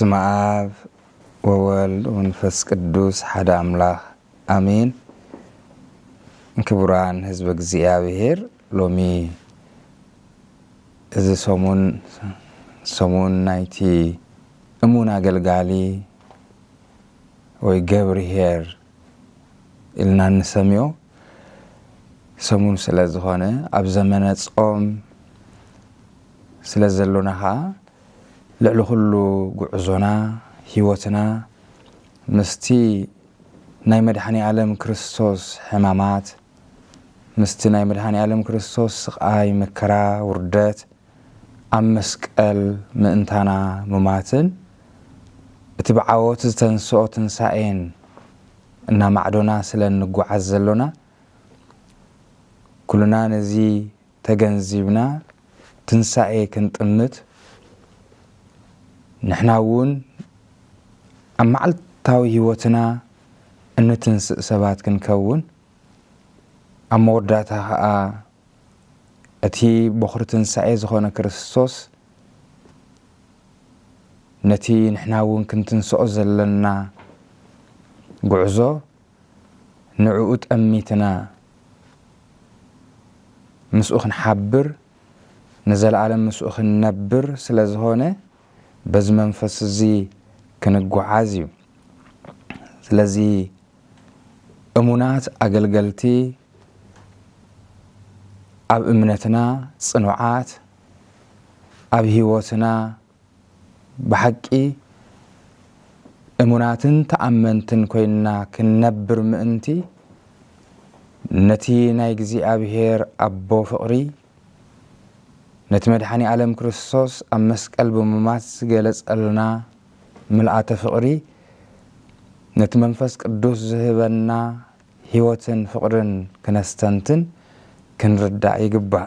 በስመ አብ ወወልድ ወመንፈስ ቅዱስ ሓደ አምላክ አሜን። ክቡራን ህዝበ እግዚኣብሔር፣ ሎሚ እዚ ሰሙን፣ ሰሙን ናይቲ እሙን ኣገልጋሊ ወይ ገብርሄር ኢልና እንሰምዮ ሰሙን ስለ ዝኾነ፣ ኣብ ዘመነ ጾም ስለ ዘሎና ኸዓ፣ ልዕሊ ኩሉ ጉዕዞና፣ ህይወትና ምስቲ ናይ መድኃኔ ዓለም ክርስቶስ ሕማማት፣ ምስቲ ናይ መድኃኔ ዓለም ክርስቶስ ስቓይ፣ መከራ፣ ውርደት፣ ኣብ መስቀል ምእንታና ምማትን እቲ ብዓወት ዝተንስኦ ትንሳኤን እናማዕዶና ስለ እንጓዓዝ ዘሎና፣ ኩልና ነዚ ተገንዚብና ትንሳኤ ክንጥምት፣ ንሕና እውን ኣብ መዓልታዊ ህይወትና እንትንስእ ሰባት ክንከውን፣ ኣብ መወዳእታ ኸዓ እቲ በኹሪ ትንሳኤ ዝኾነ ክርስቶስ ነቲ ንሕና እውን ክንትንስኦ ዘለና ጉዕዞ ንዕኡ ጠሚትና ምስኡ ክንሓብር፣ ንዘለዓለም ምስኡ ክንነብር ስለ ዝኾነ፣ በዚ መንፈስ እዚ ክንጓዓዝ እዩ። ስለዚ እሙናት ኣገልገልቲ፣ ኣብ እምነትና ጽኑዓት፣ ኣብ ህይወትና ብሓቂ እሙናትን ተኣመንትን ኮይንና ክንነብር ምእንቲ፣ ነቲ ናይ እግዚኣብሔር ኣቦ ፍቕሪ፣ ነቲ መድኃኔ ዓለም ክርስቶስ ኣብ መስቀል ብምማት ዝገለጸልና ምልኣተ ፍቕሪ፣ ነቲ መንፈስ ቅዱስ ዝህበና ህይወትን ፍቕርን ክነስተንትን ክንርዳእ ይግባእ።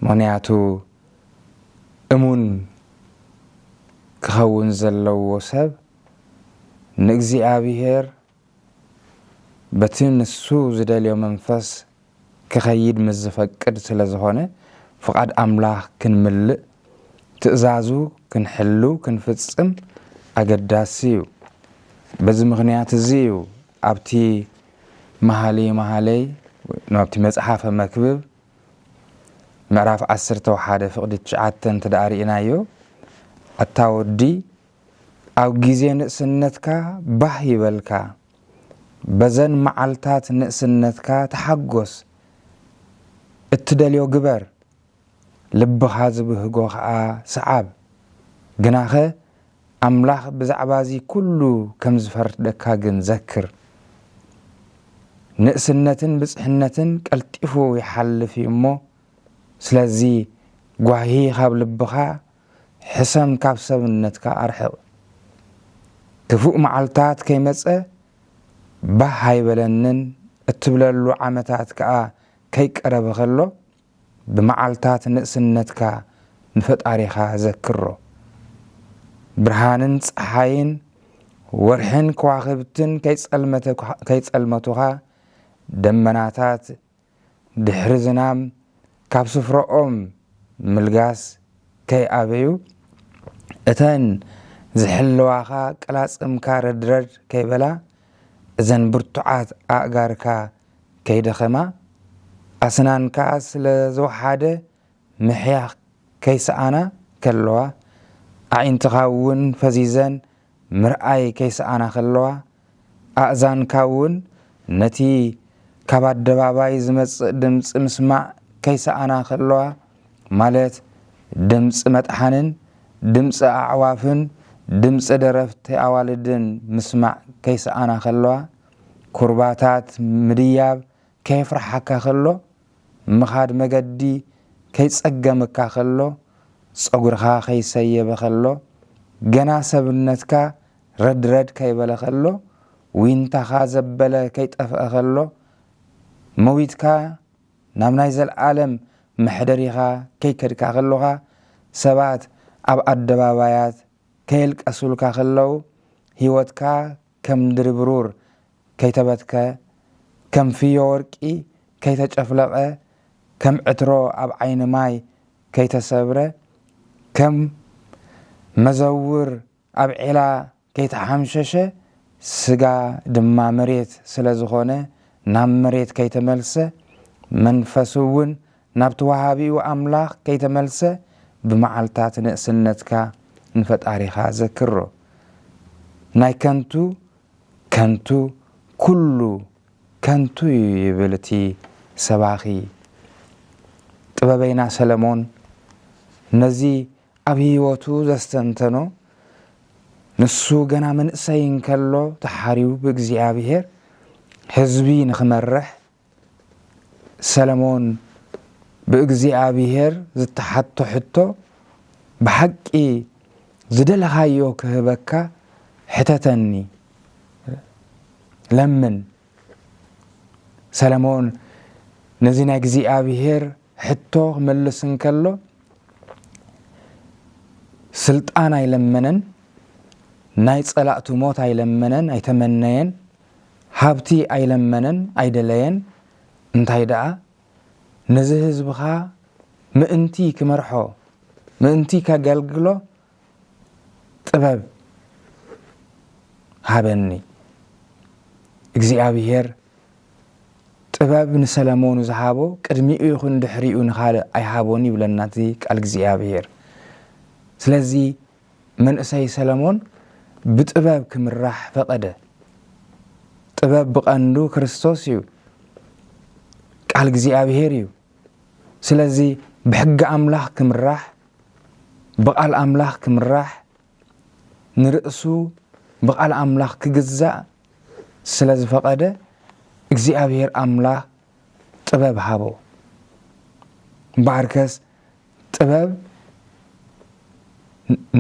ምኽንያቱ፣ እሙን ክኸውን ዘለዎ ሰብ ንእግዚኣብሔር በቲ ንሱ ዝደልዮ መንፈስ ክኸይድ ምስ ዝፈቅድ ስለ ዝኾነ፣ ፍቓድ ኣምላኽ ክንምልእ፣ ትእዛዙ ክንሕሉ፣ ክንፍጽም ኣገዳሲ እዩ። በዚ ምኽንያት እዚ እዩ ኣብቲ መኃልየ መኃልይ፣ ናብቲ መጽሓፈ መክብብ ምዕራፍ ዓሰርተ ሓደ ፍቕዲ ትሽዓተ እንተ ደኣ ርኢናዮ፣ ኣታ ወዲ፣ ኣብ ግዜ ንእስነትካ ባህ ይበልካ፣ በዘን መዓልታት ንእስነትካ ተሓጎስ፣ እትደልዮ ግበር፣ ልብኻ ዝብህጎ ኸኣ ሰዓብ። ግናኸ ኣምላኽ ብዛዕባ እዚ ኩሉ ከም ዝፈርደካ ግን ዘክር። ንእስነትን ብጽሕነትን ቀልጢፉ ይሓልፍ እዩ እሞ፣ ስለዚ ጓሂ ካብ ልብኻ፣ ሕሰም ካብ ሰብነትካ ኣርሕቕ። ክፉእ መዓልታት ከይመጸ ባህ ኣይበለንን እትብለሉ ዓመታት ከኣ ከይቀረበ ኸሎ፣ ብመዓልታት ንእስነትካ ንፈጣሪኻ ዘክሮ። ብርሃንን ጸሓይን ወርሕን ከዋኽብትን ከይጸልመተ-፣ ከይጸልመቱኻ፣ ደመናታት ድሕሪ ዝናም ካብ ስፍረኦም ምልጋስ ከይኣበዩ፣ እተን ዝሕልዋኻ ቀላጽምካ ረድረድ ከይበላ፣ እዘን ብርቱዓት ኣእጋርካ ከይደኸማ፣ ኣስናንካ ስለ ዝወሓደ ምሕያኽ ከይሰኣና ከለዋ፣ ኣዒንትኻ እውን ፈዚዘን ምርኣይ ከይሰኣና ከለዋ፣ ኣእዛንካ እውን ነቲ ካብ ኣደባባይ ዝመጽእ ድምጺ ምስማዕ ከይሰኣና ከለዋ፣ ማለት ድምጺ መጥሓንን ድምጺ ኣዕዋፍን ድምጺ ደረፍቲ ኣዋልድን ምስማዕ ከይሰኣና ከለዋ፣ ኩርባታት ምድያብ ከየፍርሓካ ከሎ፣ ምኻድ መገዲ ከይጸገመካ ከሎ፣ ጸጉርኻ ከይሰየበ ከሎ፣ ገና ሰብነትካ ረድረድ ከይበለ ከሎ፣ ዊንታኻ ዘበለ ከይጠፍአ ከሎ፣ መዊትካ ናብ ናይ ዘለኣለም መሕደሪኻ ከይከድካ ከሎኻ፣ ሰባት ኣብ ኣደባባያት ከየልቀሱልካ ከለዉ፣ ህይወትካ ከም ድሪ ብሩር ከይተበትከ፣ ከም ፍዮ ወርቂ ከይተጨፍለቐ፣ ከም ዕትሮ ኣብ ዓይኒ ማይ ከይተሰብረ፣ ከም መዘውር ኣብ ዔላ ከይተሓምሸሸ፣ ስጋ ድማ መሬት ስለ ዝኾነ፣ ናብ መሬት ከይተመልሰ፣ መንፈስ እውን ናብቲ ወሃቢኡ ኣምላኽ ከይተመልሰ፣ ብመዓልታት ንእስነትካ ንፈጣሪኻ ዘክሮ። ናይ ከንቱ ከንቱ፣ ኩሉ ከንቱ እዩ ይብል እቲ ሰባኺ። ጥበበይና ሰለሞን ነዚ ኣብ ህይወቱ ዘስተንተኖ፣ ንሱ ገና መንእሰይ እንከሎ ተሓርዩ ብእግዚኣብሔር ህዝቢ ንኽመርሕ፣ ሰለሞን ብእግዚኣብሔር ዝተሓቶ ሕቶ፣ "ብሓቂ ዝደለኻዮ ክህበካ ሕተተኒ፣ ለምን።" ሰለሞን ነዚ ናይ እግዚኣብሔር ሕቶ ክመልስ እንከሎ፣ ስልጣን ኣይለመነን፣ ናይ ጸላእቱ ሞት ኣይለመነን፣ ኣይተመነየን፣ ሃብቲ ኣይለመነን፣ ኣይደለየን። እንታይ ደኣ፣ ነዚ ህዝብኻ ምእንቲ ክመርሖ፣ ምእንቲ ከገልግሎ ጥበብ ሃበኒ። እግዚኣብሔር ጥበብ ንሰለሞን ዝሃቦ ቅድሚኡ ይኹን ድሕሪኡ ንኻልእ ኣይሃቦን ይብለና እቲ ቃል እግዚኣብሔር። ስለዚ መንእሰይ ሰለሞን ብጥበብ ክምራሕ ፈቐደ። ጥበብ ብቐንዱ ክርስቶስ እዩ፣ ቃል እግዚኣብሔር እዩ። ስለዚ ብሕጊ ኣምላኽ ክምራሕ፣ ብቓል ኣምላኽ ክምራሕ፣ ንርእሱ ብቓል ኣምላኽ ክግዛእ ስለ ዝፈቐደ እግዚኣብሔር ኣምላኽ ጥበብ ሃቦ። እምበኣርከስ ጥበብ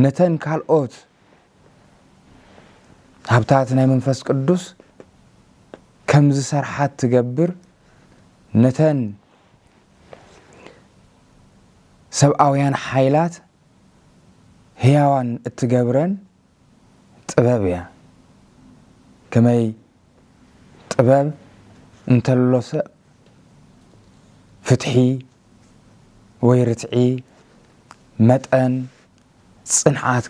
ነተን ካልኦት ሃብታት ናይ መንፈስ ቅዱስ ከም ዝሰርሓት ትገብር፣ ነተን ሰብኣውያን ሓይላት ህያዋን እትገብረን ጥበብ እያ። ከመይ ጥበብ እንተሎ ሰብ ፍትሒ ወይ ርትዒ፣ መጠን፣ ጽንዓት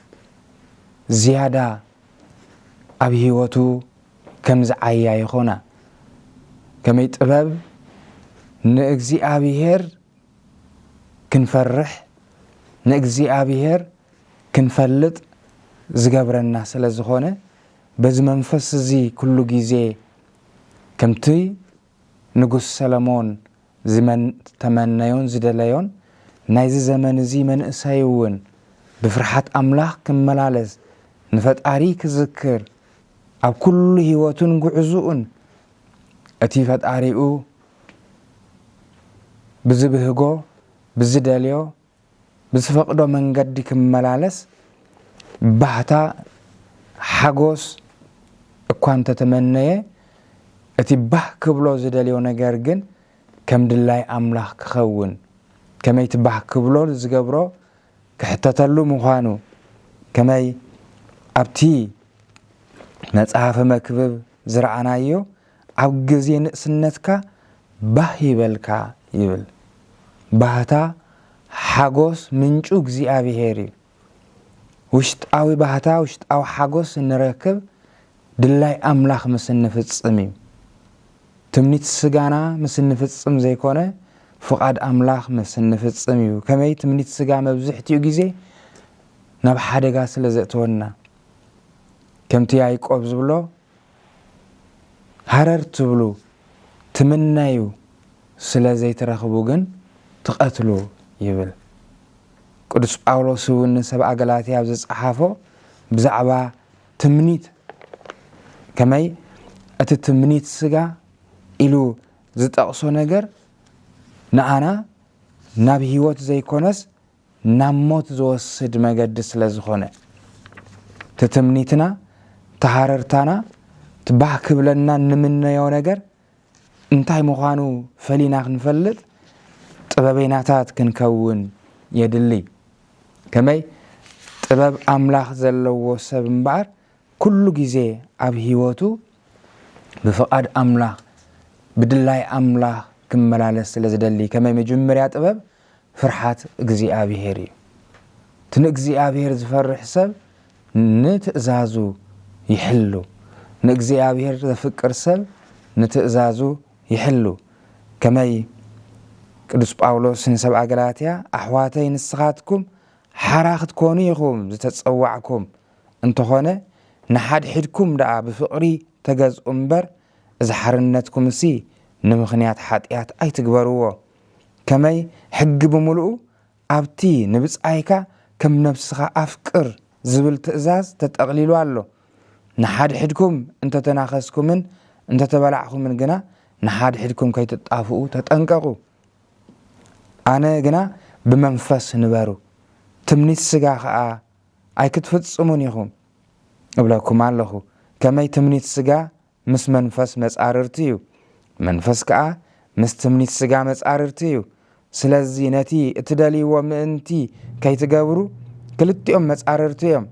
ዝያዳ ኣብ ህይወቱ ከም ዝዓያ ይኾና። ከመይ ጥበብ ንእግዚኣብሔር ክንፈርሕ፣ ንእግዚኣብሔር ክንፈልጥ ዝገብረና ስለ ዝኾነ፣ በዚ መንፈስ እዚ ኩሉ ግዜ ከምቲ ንጉስ ሰለሞን ዝመን-፣ ተመነዮን ዝደለዮን፣ ናይዚ ዘመን እዚ መንእሰይ እውን ብፍርሓት ኣምላኽ ክመላለስ፣ ንፈጣሪ ክዝክር፣ ኣብ ኩሉ ህይወቱን ጉዕዝኡን እቲ ፈጣሪኡ ብዝብህጎ፣ ብዝደልዮ፣ ብዝፈቕዶ መንገዲ ክመላለስ፣ ባህታ፣ ሓጎስ እኳ እንተተመነየ፣ እቲ ባህ ክብሎ ዝደልዮ ነገር ግን ከም ድላይ ኣምላኽ ክኸውን፣ ከመይ እቲ ባህ ክብሎ ዝገብሮ ክሕተተሉ ምዃኑ፣ ከመይ ኣብቲ መጽሓፈ መክብብ ዝረኣናዮ፣ ኣብ ግዜ ንእስነትካ ባህ ይበልካ ይብል። ባህታ፣ ሓጎስ ምንጩ እግዚኣብሔር እዩ። ውሽጣዊ ባህታ፣ ውሽጣዊ ሓጎስ እንረክብ ድላይ ኣምላኽ ምስ እንፍጽም እዩ። ትምኒት ስጋና ምስ እንፍጽም ዘይኮነ፣ ፍቓድ ኣምላኽ ምስ እንፍጽም እዩ። ከመይ ትምኒት ስጋ መብዝሕትኡ ግዜ ናብ ሓደጋ ስለ ዘእተወና። ከምቲ ያዕቆብ ዝብሎ፣ ሃረር ትብሉ፣ ትምነዩ፣ ስለ ዘይትረኽቡ ግን ትቐትሉ ይብል። ቅዱስ ጳውሎስ እውን ንሰብኣ ገላትያ ኣብ ዝጸሓፎ ብዛዕባ ትምኒት፣ ከመይ እቲ ትምኒት ስጋ ኢሉ ዝጠቕሶ ነገር ንኣና ናብ ህይወት ዘይኮነስ ናብ ሞት ዝወስድ መገዲ ስለ ዝኾነ፣ እቲ ትምኒትና፣ እቲ ሃረርታና፣ እቲ ባህ ክብለና እንምነዮ ነገር እንታይ ምዃኑ ፈሊና ክንፈልጥ ጥበበይናታት ክንከውን የድሊ። ከመይ ጥበብ ኣምላኽ ዘለዎ ሰብ እምበኣር ኩሉ ግዜ ኣብ ህይወቱ ብፍቓድ ኣምላኽ፣ ብድላይ ኣምላኽ ክመላለስ ስለ ዝደሊ፣ ከመይ መጀመርያ ጥበብ ፍርሓት እግዚኣብሔር እዩ። እቲ ንእግዚኣብሔር ዝፈርሕ ሰብ ንትእዛዙ ይሕሉ። ንእግዚኣብሔር ዘፍቅር ሰብ ንትእዛዙ ይሕሉ። ከመይ ቅዱስ ጳውሎስ ንሰብኣ ገላትያ፣ ኣሕዋተይ ንስኻትኩም ሓራ ክትኮኑ ኢኹም ዝተጸዋዕኩም፣ እንተኾነ ንሓድሕድኩም ደኣ ብፍቕሪ ተገዝኡ እምበር፣ እዚ ሓርነትኩምሲ ንምኽንያት ሓጢኣት ኣይትግበርዎ። ከመይ ሕጊ ብምሉኡ ኣብቲ ንብጻይካ ከም ነብስኻ ኣፍቅር ዝብል ትእዛዝ ተጠቕሊሉ ኣሎ። ንሓድሕድኩም እንተተናኸስኩምን እንተተበላዕኹምን ግና ንሓድሕድኩም ከይትጣፍኡ ተጠንቀቑ። ኣነ ግና ብመንፈስ ንበሩ፣ ትምኒት ስጋ ኸኣ ኣይክትፍጽሙን ኢኹም እብለኩም ኣለኹ። ከመይ ትምኒት ስጋ ምስ መንፈስ መጻርርቲ እዩ፣ መንፈስ ከኣ ምስ ትምኒት ስጋ መጻርርቲ እዩ። ስለዚ ነቲ እትደልይዎ ምእንቲ ከይትገብሩ ክልቲኦም መጻርርቲ እዮም።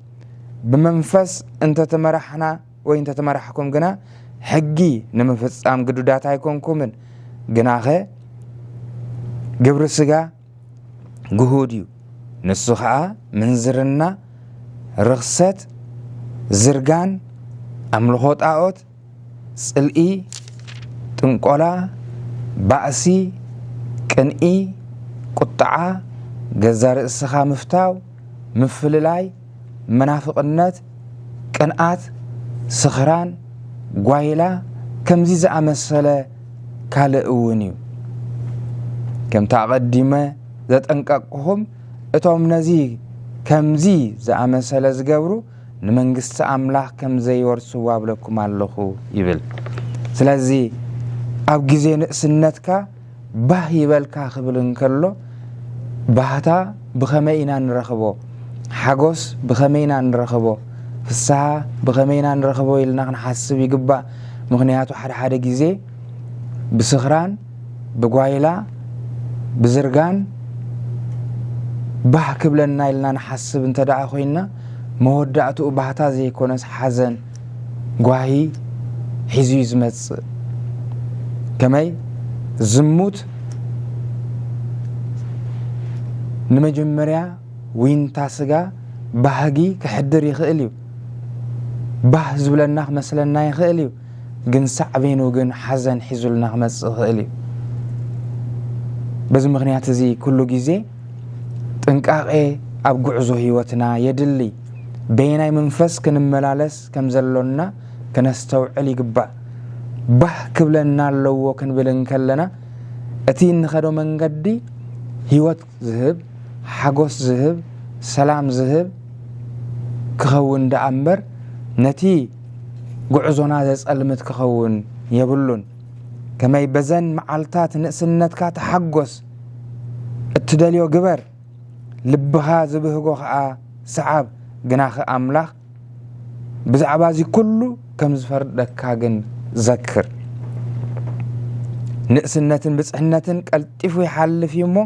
ብመንፈስ እንተተመራሕና ወይ እንተተመራሕኩም ግና ሕጊ ንምፍጻም ግዱዳት ኣይኮንኩምን። ግናኸ ግብሪ ስጋ ግሁድ እዩ። ንሱ ኸኣ ምንዝርና፣ ርኽሰት፣ ዝርጋን፣ ኣምልኾ ጣኦት፣ ጽልኢ፣ ጥንቆላ፣ ባእሲ፣ ቅንኢ፣ ቁጥዓ፣ ገዛ ርእስኻ ምፍታው፣ ምፍልላይ፣ መናፍቕነት፣ ቅንኣት፣ ስኽራን፣ ጓይላ፣ ከምዚ ዝኣመሰለ ካልእ እውን እዩ። ከምቲ ኣቐዲመ ዘጠንቀቕኩኹም፣ እቶም ነዚ ከምዚ ዝኣመሰለ ዝገብሩ ንመንግስቲ ኣምላኽ ከም ዘይወርሱ እብለኩም ኣለኹ ይብል። ስለዚ ኣብ ግዜ ንእስነትካ ባህ ይበልካ ክብል እንከሎ፣ ባህታ ብኸመይ ኢና ንረኽቦ? ሓጎስ ብኸመይ ኢና ንረኽቦ? ፍስሃ ብኸመይ ኢና ንረኽቦ ኢልና ክንሓስብ ይግባእ። ምኽንያቱ ሓደ ሓደ ግዜ ብስኽራን፣ ብጓይላ፣ ብዝርጋን ባህ ክብለና ኢልና ንሓስብ እንተ ደኣ ኮይንና፣ መወዳእትኡ ባህታ ዘይኮነስ ሓዘን፣ ጓሂ ሒዙ እዩ ዝመጽእ። ከመይ ዝሙት ንመጀመርያ ዊንታ ስጋ ባህጊ ክሕድር ይኽእል እዩ። ባህ ዝብለና ክመስለና ይኽእል እዩ። ግን ሳዕቤኑ ግን ሓዘን ሒዙልና ክመጽእ ይኽእል እዩ። በዚ ምኽንያት እዚ ኩሉ ግዜ ጥንቃቄ ኣብ ጉዕዞ ህይወትና የድሊ። በየናይ መንፈስ ክንመላለስ ከም ዘሎና ከነስተውዕል ይግባእ። ባህ ክብለና ኣለዎ ክንብል እንከለና፣ እቲ እንኸዶ መንገዲ ህይወት ዝህብ፣ ሓጎስ ዝህብ፣ ሰላም ዝህብ ክኸውን ደኣ እምበር፣ ነቲ ጉዕዞና ዘጸልምት ክኸውን የብሉን። ከመይ በዘን መዓልታት ንእስነትካ ተሓጎስ፣ እትደልዮ ግበር፣ ልብኻ ዝብህጎ ኸኣ ሰዓብ፣ ግናኸ ኣምላኽ ብዛዕባ እዚ ኩሉ ከም ዝፈርደካ ግን ዘክር። ንእስነትን ብጽሕነትን ቀልጢፉ ይሓልፍ እዩ እሞ፣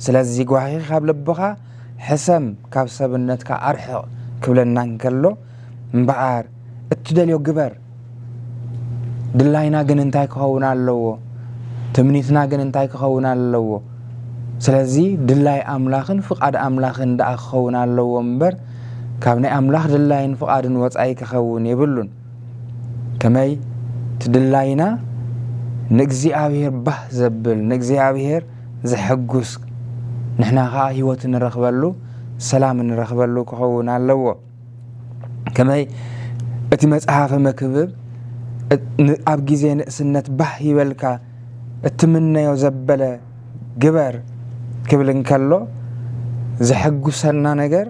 ስለዚ ጓሂ ካብ ልብኻ ሕሰም፣ ካብ ሰብነትካ ኣርሕቕ ክብለና እንከሎ፣ እምበኣር እትደልዮ ግበር። ድላይና ግን እንታይ ክኸውን ኣለዎ? ትምኒትና ግን እንታይ ክኸውን ኣለዎ? ስለዚ ድላይ ኣምላኽን ፍቓድ ኣምላኽን ደኣ ክኸውን ኣለዎ እምበር፣ ካብ ናይ ኣምላኽ ድላይን ፍቓድን ወጻኢ ክኸውን የብሉን። ከመይ እቲ ድላይና ንእግዚኣብሔር ባህ ዘብል፣ ንእግዚኣብሔር ዘሐጉስ፣ ንሕና ኸኣ ህይወት እንረኽበሉ፣ ሰላም እንረኽበሉ ክኸውን ኣለዎ። ከመይ እቲ መጽሓፈ መክብብ እ-፣ ን-፣ ኣብ ግዜ ንእስነት ባህ ይበልካ እትምነዮ ዘበለ ግበር ክብል እንከሎ፣ ዘሐጉሰና ነገር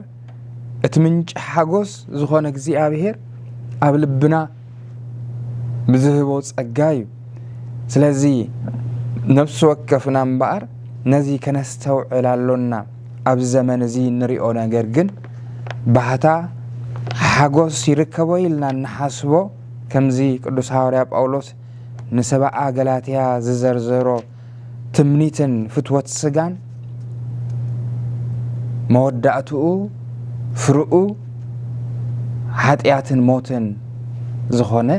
እቲ ምንጪ ሓጎስ ዝኾነ እግዚኣብሔር ኣብ ልብና ብዝህቦ ጸጋ እዩ። ስለዚ ነፍሲ ወከፍና እምበኣር ነዚ ከነስተውዕል ኣሎና። ኣብዚ ዘመን እዚ እንሪኦ ነገር ግን ባህታ፣ ሓጎስ ይርከቦ ኢልና እንሓስቦ፣ ከምዚ ቅዱስ ሃዋርያ ጳውሎስ ንሰብኣ ገላትያ ዝዘርዘሮ ትምኒትን ፍትወት ስጋን መወዳእትኡ ፍርኡ ሓጢኣትን ሞትን ዝኾነ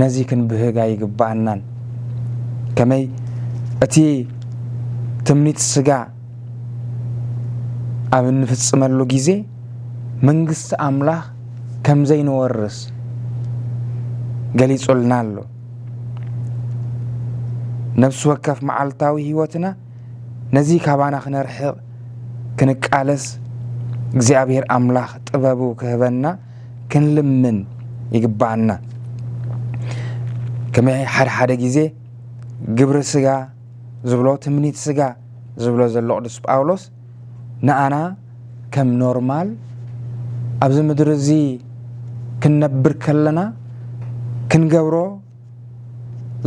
ነዚ ክንብህግ ኣይግባኣናን። ከመይ እቲ ትምኒት ስጋ ኣብ እንፍጽመሉ ግዜ መንግስቲ ኣምላኽ ከም ዘይንወርስ ገሊጹልና ኣሎ። ነፍሲ ወከፍ መዓልታዊ ህይወትና ነዚ ካባና ክነርሕቕ ክንቃለስ እግዚኣብሔር ኣምላኽ ጥበቡ ክህበና ክንልምን ይግባኣና። ከመይ ሓደ ሓደ ግዜ ግብሪ ስጋ ዝብሎ ትምኒት ስጋ ዝብሎ ዘሎ ቅዱስ ጳውሎስ ንኣና ከም ኖርማል ኣብዚ ምድሪ እዚ ክንነብር ከለና ክንገብሮ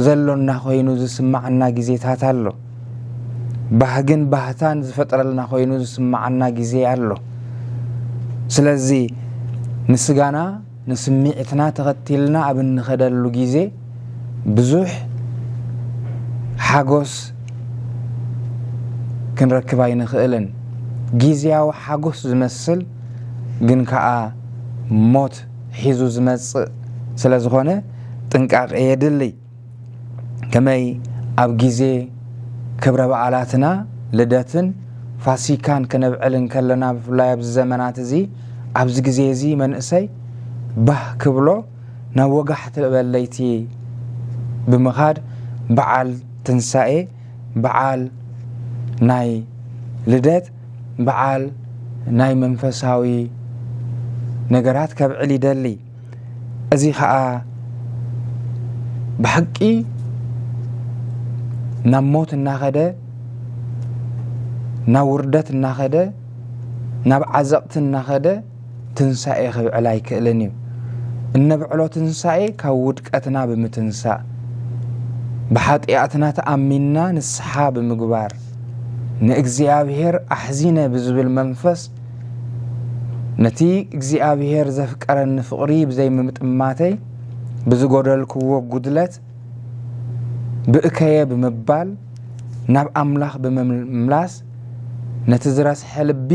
ዘሎና ኮይኑ ዝስማዓና ግዜታት ኣሎ። ባህግን ባህታን ዝፈጥረልና ኮይኑ ዝስማዓና ግዜ ኣሎ። ስለዚ ንስጋና ንስምዒትና ተኸቲልና ኣብ እንኸደሉ ግዜ ብዙሕ ሓጎስ ክንረክብ ኣይንኽእልን። ግዜያዊ ሓጎስ ዝመስል ግን ከኣ ሞት ሒዙ ዝመጽእ ስለ ዝኾነ ጥንቃቄ የድሊ። ከመይ ኣብ ግዜ ክብረ በዓላትና ልደትን ፋሲካን ክነብዕል እንከለና፣ ብፍላይ ኣብዚ ዘመናት እዚ፣ ኣብዚ ግዜ እዚ መንእሰይ ባህ ክብሎ ናብ ወጋሕቲ በለይቲ ብምኻድ በዓል ትንሳኤ፣ በዓል ናይ ልደት፣ በዓል ናይ መንፈሳዊ ነገራት ከብዕል ይደሊ። እዚ ኸኣ ብሓቂ ናብ ሞት እናኸደ፣ ናብ ውርደት እናኸደ፣ ናብ ዓዘቕቲ እናኸደ ትንሳኤ ክብዕል ኣይክእልን እዩ። እነብዕሎ ትንሳኤ ካብ ውድቀትና ብምትንሳእ፣ ብሓጢኣትና ተኣሚንና ንስሓ ብምግባር፣ ንእግዚኣብሔር ኣሕዚነ ብዝብል መንፈስ፣ ነቲ እግዚኣብሔር ዘፍቀረኒ ፍቕሪ ብዘይምጥማተይ፣ ብዝጎደልክዎ ጉድለት ብእከየ ብምባል፣ ናብ ኣምላኽ ብምምላስ፣ ነቲ ዝረስሐ ልቢ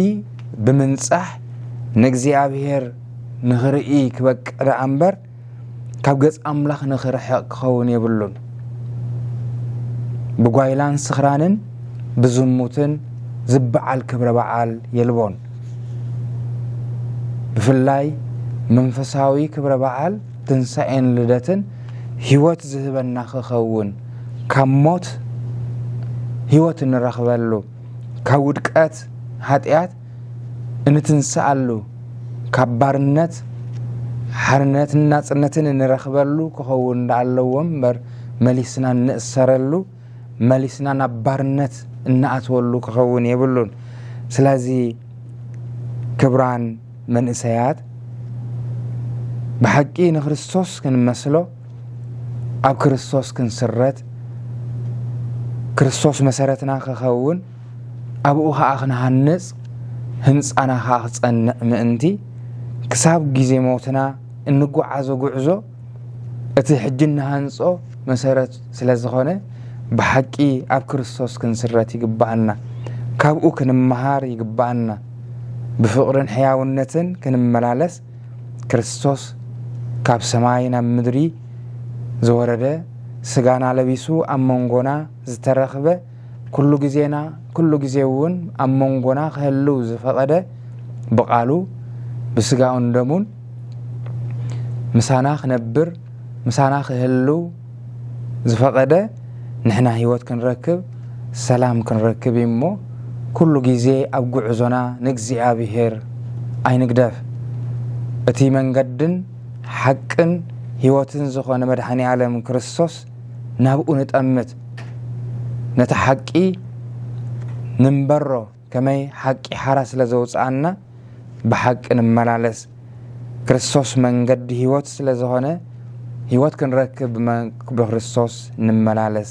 ብምንጻሕ፣ ንእግዚኣብሔር ንኽርኢ ክበቅዕ ደኣ እምበር፣ ካብ ገጽ ኣምላኽ ንኽርሕቕ ክኸውን የብሉን። ብጓይላን ስኽራንን ብዝሙትን ዝበዓል ክብረ በዓል የልቦን። ብፍላይ መንፈሳዊ ክብረ በዓል ትንሳኤን ልደትን ህይወት ዝህበና ክኸውን፣ ካብ ሞት ህይወት እንረኽበሉ፣ ካብ ውድቀት ሓጢኣት እንትንስኣሉ፣ ካብ ባርነት ሓርነትን ናጽነትን እንረኽበሉ ክኸውን ደኣ ኣለዎ እምበር፣ መሊስና እንእሰረሉ፣ መሊስና ናብ ባርነት እንኣትወሉ ክኸውን የብሉን። ስለዚ ክብራን መንእሰያት፣ ብሓቂ ንክርስቶስ ክንመስሎ፣ ኣብ ክርስቶስ ክንስረት፣ ክርስቶስ መሰረትና ክኸውን፣ ኣብኡ ኸኣ ክንሃንጽ፣ ህንጻና ኸኣ ክጸንዕ ምእንቲ፣ ክሳብ ግዜ ሞትና እንጓዓዞ ጉዕዞ፣ እቲ ሕጂ እንሃንጾ መሰረት ስለ ዝኾነ፣ ብሓቂ ኣብ ክርስቶስ ክንስረት ይግብኣና። ካብኡ ክንመሃር ይግብኣና። ብፍቕርን ሕያውነትን ክንመላለስ፣ ክርስቶስ ካብ ሰማይ ናብ ምድሪ ዝወረደ፣ ስጋና ለቢሱ ኣብ መንጎና ዝተረኽበ፣ ኩሉ ግዜና፣ ኩሉ ግዜ እውን ኣብ መንጎና ክህልው ዝፈቐደ፣ ብቓሉ፣ ብስጋኡን ደሙን ምሳና ክነብር፣ ምሳና ክህልው ዝፈቐደ፣ ንሕና ህይወት ክንረክብ፣ ሰላም ክንረክብ እዩ እሞ፣ ኩሉ ግዜ ኣብ ጉዕዞና ንእግዚኣብሔር ኣይንግደፍ። እቲ መንገድን ሓቅን ህይወትን ዝኾነ መድኃኔ ዓለም ክርስቶስ ናብኡ ንጠምት። ነቲ ሓቂ ንንበሮ፣ ከመይ ሓቂ ሓራ ስለ ዘውፅኣና ብሓቂ ንመላለስ። ክርስቶስ መንገዲ ህይወት ስለ ዝኾነ፣ ህይወት ክንረክብ ብመ-፣ ብክርስቶስ ንመላለስ።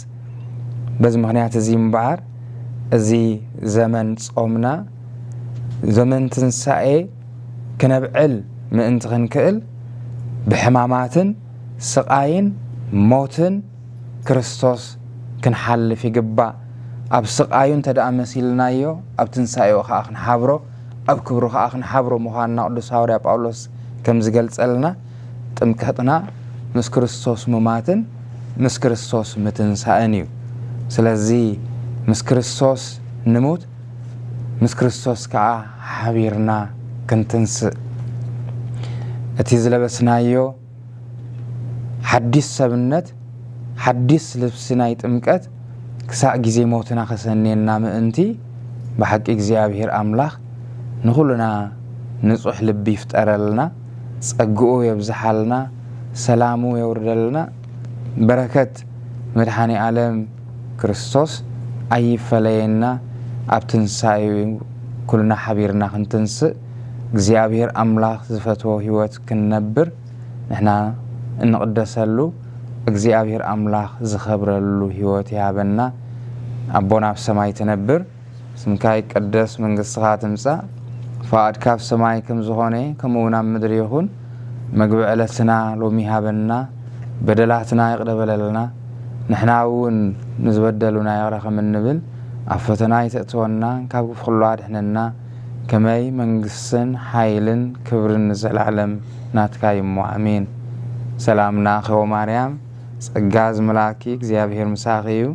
በዚ ምኽንያት እዚ እምበኣር፣ እዚ ዘመን ጾምና፣ ዘመን ትንሳኤ ክነብዕል ምእንቲ ክንክእል፣ ብሕማማትን ስቓይን ሞትን ክርስቶስ ክንሓልፍ ይግባእ። ኣብ ስቓዩ እንተ ደኣ መሲልናዮ፣ ኣብ ትንሳኤኡ ኸኣ ክንሓብሮ፣ ኣብ ክብሩ ኸኣ ክንሓብሮ ምዃንና ቅዱስ ሃዋርያ ጳውሎስ ከም ዝገልጸልና፣ ጥምቀትና ምስ ክርስቶስ ሙማትን ምስ ክርስቶስ ምትንሳእን እዩ። ስለዚ ምስ ክርስቶስ ንሙት፣ ምስ ክርስቶስ ከኣ ሓቢርና ክንትንስእ፣ እቲ ዝለበስናዮ ሓዲስ ሰብነት፣ ሓዲስ ልብሲ ናይ ጥምቀት ክሳዕ ግዜ ሞትና ከሰንየና ምእንቲ፣ ብሓቂ እግዚኣብሔር ኣምላኽ ንኹልና ንጹሕ ልቢ ይፍጠረልና፣ ጸግኡ የብዝሓልና፣ ሰላሙ የውርደልና። በረከት መድኃኔ ዓለም ክርስቶስ ኣይፈለየና። ኣብ ትንሳኤኡ ኩልና ሓቢርና ክንትንስእ፣ እግዚኣብሔር ኣምላኽ ዝፈትዎ ህይወት ክንነብር፣ ንሕና እንቕደሰሉ፣ እግዚኣብሔር ኣምላኽ ዝኸብረሉ ህይወት ይሃበና። ኣቦና ኣብ ሰማይ ትነብር፣ ስምካ ይቀደስ፣ መንግስትኻ ትምጻእ፣ ፍቓድካ ኣብ ሰማይ ከም ዝኾነ ከምኡ እውን ኣብ ምድሪ ይኹን። መግቢ ዕለትና ሎሚ ሃበና፣ በደላትና ይቕረ በለልና፣ ንሕና እውን ንዝበደሉና ይቕረ ከም እንብል፣ ኣብ ፈተና ኣይተእትወና፣ ካብ ክፉ ኩሉ ኣድሕነና። ከመይ መንግስትን ሓይልን ክብርን ንዘለዓለም ናትካ እዩ እሞ፣ ኣሜን። ሰላም ንኣኺ ማርያም፣ ጸጋ ዝመልኣኪ እግዚኣብሔር ምሳኺ እዩ።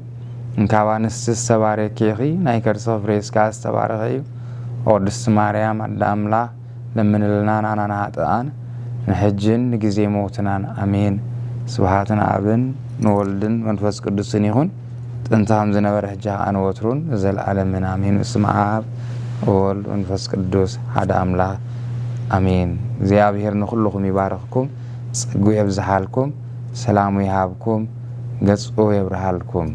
እንካብ ኣንስቲ ዝተባረኪ ኢኺ፣ ናይ ከርስኺ ፍሬ ሥጋ ዝተባረኸ እዩ። ኦ ቅድስቲ ማርያም ኣደ ኣምላኽ፣ ለምንልና ንዓና ንኃጥኣን፣ ንሕጅን ንጊዜ ሞትናን። ኣሜን። ስብሐት ንኣብን ንወልድን መንፈስ ቅዱስን ይኹን፣ ጥንቲ ከም ዝነበረ፣ ሕጂ ከኣ ንወትሩን ንዘለዓለምን ኣሜን። በስመ ኣብ ወወልድ መንፈስ ቅዱስ ሓደ ኣምላኽ ኣሜን። እግዚኣብሔር ንኹልኹም ይባርኽኩም፣ ጸጉ የብዝሓልኩም፣ ሰላሙ ይሃብኩም፣ ገጹ የብርሃልኩም።